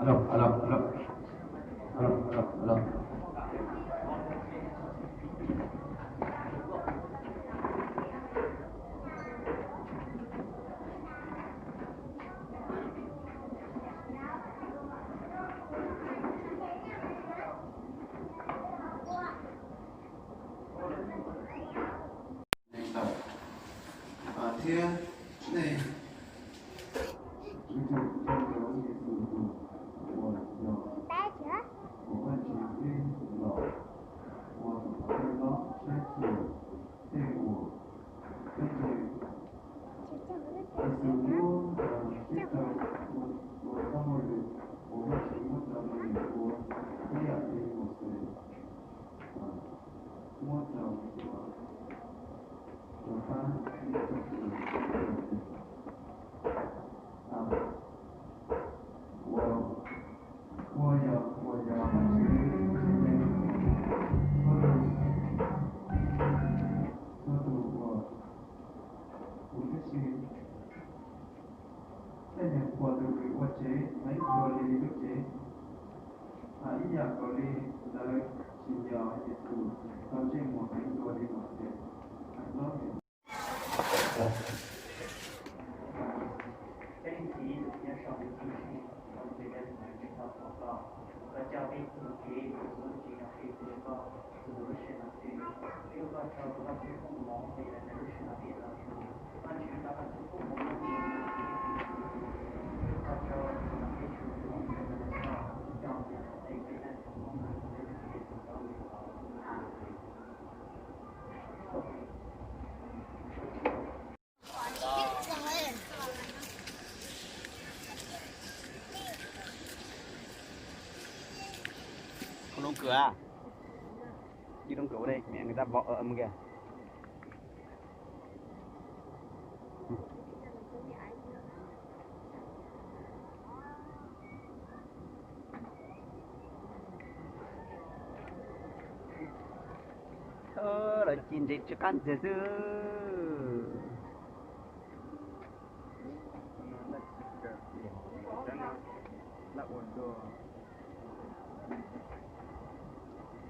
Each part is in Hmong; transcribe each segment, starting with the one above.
Alo, alo, alo. Alo, alo, alo. Thiab nej, tus uas yog uas Vajtswv tij los uas tus qhov tej no saib xyuas tej uas peb ntseeg. Yexus muab sib raws ua txoj hauj lwm uas Vajtswv muab rau nws ua ib yam li Mauxes muab rau, rau pab ib txoj hauj lwm. Ua, ua yog, ua yog Vajtswv tsev neeg txhua tus, txhua tus uas huv tib si. Tej neeg uas tus Vajtswv ua tsev heev dua li lub tsev, ib yam nkaus li lawv tsim nyog Yexus tau ntsej muag heev dua li Mauxes. Peb Leej Txiv tus uas nyob saum ntuj ceeb tsheej, ua tus Vajtswv tau thov koj, koj coj peb tus kev mus ua lub tsev zoo li koj, tus lub sij hawm no xwb. Peb ua koj tsaug rau koj txoj koob hmoov uas yog lawv lub sij hawm no peb los ntseeg. Vajtswv, koj txoj koob hmoov no, koj tsaug rau peb txhua tus uas ntseeg, koj coj peb mus ua peb neej tau mus. Không đúng cửa à? Đi đóng cửa đây, mẹ người ta vợ ấm kìa. Ơ, lawv ci ntses tsw qab ntxiag xwb.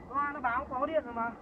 Ơ, nó báo có điện rồi mà.